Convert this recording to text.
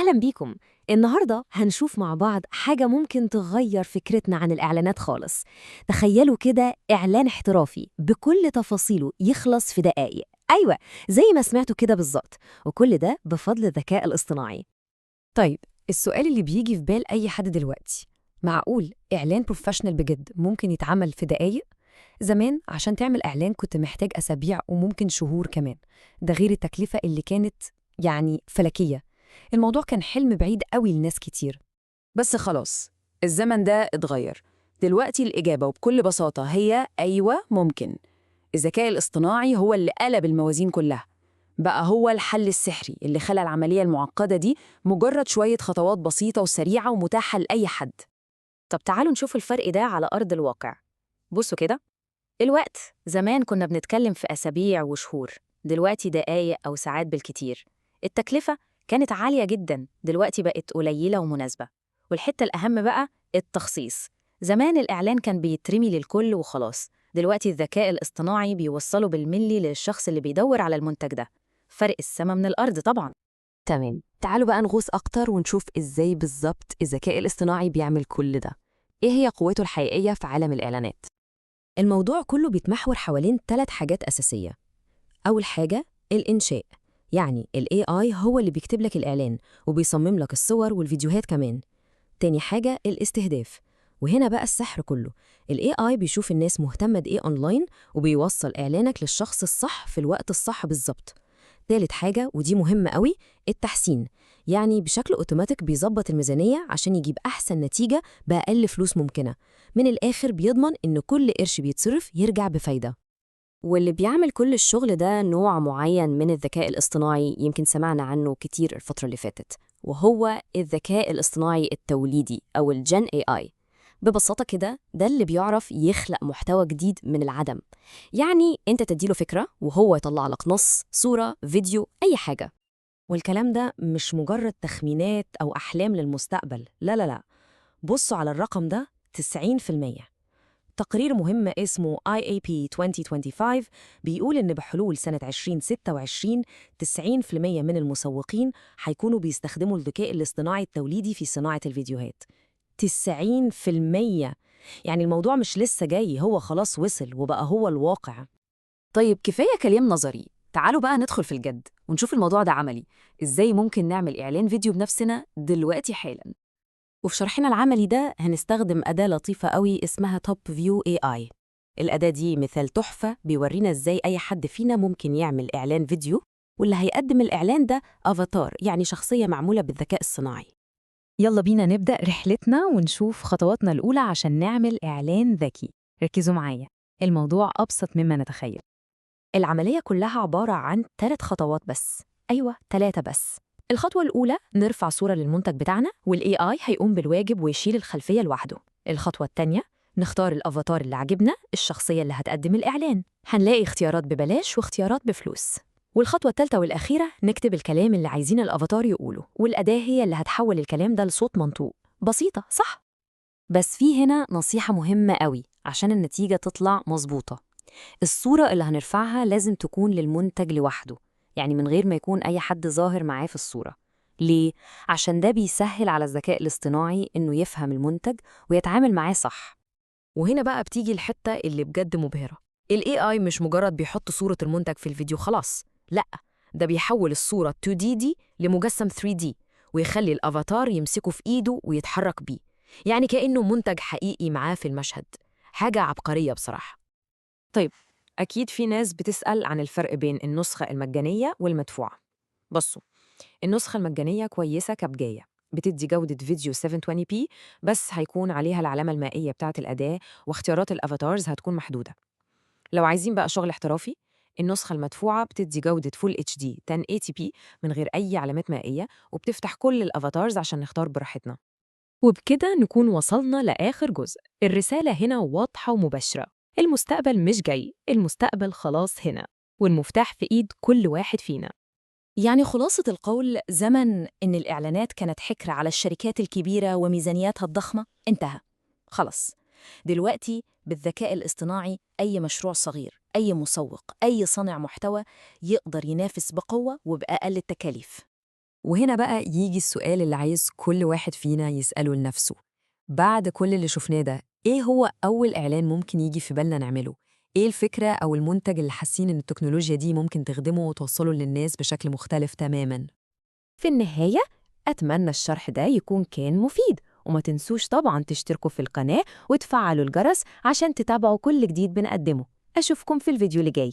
أهلا بيكم. النهاردة هنشوف مع بعض حاجة ممكن تغير فكرتنا عن الإعلانات خالص. تخيلوا كده إعلان احترافي بكل تفاصيله يخلص في دقايق. أيوة، زي ما سمعتوا كده بالظبط، وكل ده بفضل الذكاء الاصطناعي. طيب، السؤال اللي بيجي في بال أي حد دلوقتي، معقول إعلان professional بجد ممكن يتعمل في دقايق؟ زمان عشان تعمل إعلان كنت محتاج أسابيع وممكن شهور كمان، ده غير التكلفة اللي كانت يعني فلكية. الموضوع كان حلم بعيد قوي لناس كتير. بس خلاص، الزمن ده اتغير. دلوقتي الإجابة وبكل بساطة هي أيوة ممكن. الذكاء الاصطناعي هو اللي قلب الموازين كلها، بقى هو الحل السحري اللي خلى العملية المعقدة دي مجرد شوية خطوات بسيطة وسريعة ومتاحة لأي حد. طب تعالوا نشوف الفرق ده على أرض الواقع. بصوا كده، الوقت زمان كنا بنتكلم في أسابيع وشهور، دلوقتي دقايق أو ساعات بالكتير. التكلفة كانت عالية جدا، دلوقتي بقت قليلة ومناسبة. والحتة الأهم بقى التخصيص. زمان الإعلان كان بيترمي للكل وخلاص، دلوقتي الذكاء الاصطناعي بيوصله بالملي للشخص اللي بيدور على المنتج ده. فرق السما من الأرض طبعا. تمام، تعالوا بقى نغوص أكتر ونشوف إزاي بالظبط الذكاء الاصطناعي بيعمل كل ده. إيه هي قوته الحقيقية في عالم الإعلانات؟ الموضوع كله بيتمحور حوالين 3 حاجات أساسية. أول حاجة الإنشاء، يعني ال AI هو اللي بيكتب لك الإعلان وبيصمم لك الصور والفيديوهات كمان. تاني حاجة الاستهداف، وهنا بقى السحر كله. ال AI بيشوف الناس مهتمة بإيه أونلاين وبيوصل إعلانك للشخص الصح في الوقت الصح بالظبط. تالت حاجة، ودي مهمة قوي، التحسين، يعني بشكل أوتوماتيك بيظبط الميزانية عشان يجيب أحسن نتيجة بأقل فلوس ممكنة. من الآخر بيضمن إن كل قرش بيتصرف يرجع بفايدة. واللي بيعمل كل الشغل ده نوع معين من الذكاء الاصطناعي يمكن سمعنا عنه كتير الفترة اللي فاتت، وهو الذكاء الاصطناعي التوليدي أو ال Gen AI. ببساطة كده ده اللي بيعرف يخلق محتوى جديد من العدم، يعني أنت تديله فكرة وهو يطلع لك نص، صورة، فيديو، أي حاجة. والكلام ده مش مجرد تخمينات أو أحلام للمستقبل، لا لا لا. بصوا على الرقم ده، 90%. تقرير مهم اسمه IAP 2025 بيقول إن بحلول سنة 2026 90% من المسوقين هيكونوا بيستخدموا الذكاء الاصطناعي التوليدي في صناعة الفيديوهات. 90%! يعني الموضوع مش لسه جاي، هو خلاص وصل وبقى هو الواقع. طيب كفاية كلام نظري، تعالوا بقى ندخل في الجد ونشوف الموضوع ده عملي، إزاي ممكن نعمل إعلان فيديو بنفسنا دلوقتي حالاً. وفي شرحنا العملي ده هنستخدم أداة لطيفة قوي اسمها Top View AI. الأداة دي مثال تحفة بيورينا إزاي أي حد فينا ممكن يعمل إعلان فيديو، واللي هيقدم الإعلان ده أفاتار، يعني شخصية معمولة بالذكاء الصناعي. يلا بينا نبدأ رحلتنا ونشوف خطواتنا الأولى عشان نعمل إعلان ذكي. ركزوا معايا، الموضوع أبسط مما نتخيل. العملية كلها عبارة عن 3 خطوات بس. أيوة، 3 بس. الخطوة الأولى نرفع صورة للمنتج بتاعنا، وال AI هيقوم بالواجب ويشيل الخلفية لوحده. الخطوة الثانية نختار الأفاتار اللي عجبنا، الشخصية اللي هتقدم الإعلان. هنلاقي اختيارات ببلاش واختيارات بفلوس. والخطوة الثالثة والأخيرة نكتب الكلام اللي عايزين الأفاتار يقوله، والأداة هي اللي هتحول الكلام ده لصوت منطوق. بسيطة صح؟ بس في هنا نصيحة مهمة قوي عشان النتيجة تطلع مظبوطة. الصورة اللي هنرفعها لازم تكون للمنتج لوحده، يعني من غير ما يكون أي حد ظاهر معاه في الصورة. ليه؟ عشان ده بيسهل على الذكاء الاصطناعي إنه يفهم المنتج ويتعامل معاه صح. وهنا بقى بتيجي الحتة اللي بجد مبهرة. ال AI مش مجرد بيحط صورة المنتج في الفيديو خلاص، لأ، ده بيحول الصورة 2D دي لمجسم 3D ويخلي الأفاتار يمسكه في إيده ويتحرك بيه، يعني كأنه منتج حقيقي معاه في المشهد. حاجة عبقرية بصراحة. طيب، أكيد في ناس بتسأل عن الفرق بين النسخة المجانية والمدفوعة. بصوا، النسخة المجانية كويسة كبداية، بتدي جودة فيديو 720p، بس هيكون عليها العلامة المائية بتاعة الأداة، واختيارات ال avatars هتكون محدودة. لو عايزين بقى شغل احترافي، النسخة المدفوعة بتدي جودة Full HD 1080p من غير أي علامات مائية، وبتفتح كل ال avatars عشان نختار براحتنا. وبكده نكون وصلنا لآخر جزء. الرسالة هنا واضحة ومباشرة، المستقبل مش جاي، المستقبل خلاص هنا، والمفتاح في إيد كل واحد فينا. يعني خلاصة القول، زمن إن الإعلانات كانت حكر على الشركات الكبيرة وميزانياتها الضخمة انتهى خلاص. دلوقتي بالذكاء الاصطناعي أي مشروع صغير، أي مسوق، أي صانع محتوى يقدر ينافس بقوة وبأقل التكاليف. وهنا بقى يجي السؤال اللي عايز كل واحد فينا يسأله لنفسه: بعد كل اللي شفناه ده، إيه هو أول إعلان ممكن يجي في بالنا نعمله؟ إيه الفكرة أو المنتج اللي حاسين إن التكنولوجيا دي ممكن تخدمه وتوصله للناس بشكل مختلف تماماً؟ في النهاية أتمنى الشرح ده يكون كان مفيد، وما تنسوش طبعاً تشتركوا في القناة وتفعلوا الجرس عشان تتابعوا كل جديد بنقدمه. أشوفكم في الفيديو اللي جاي.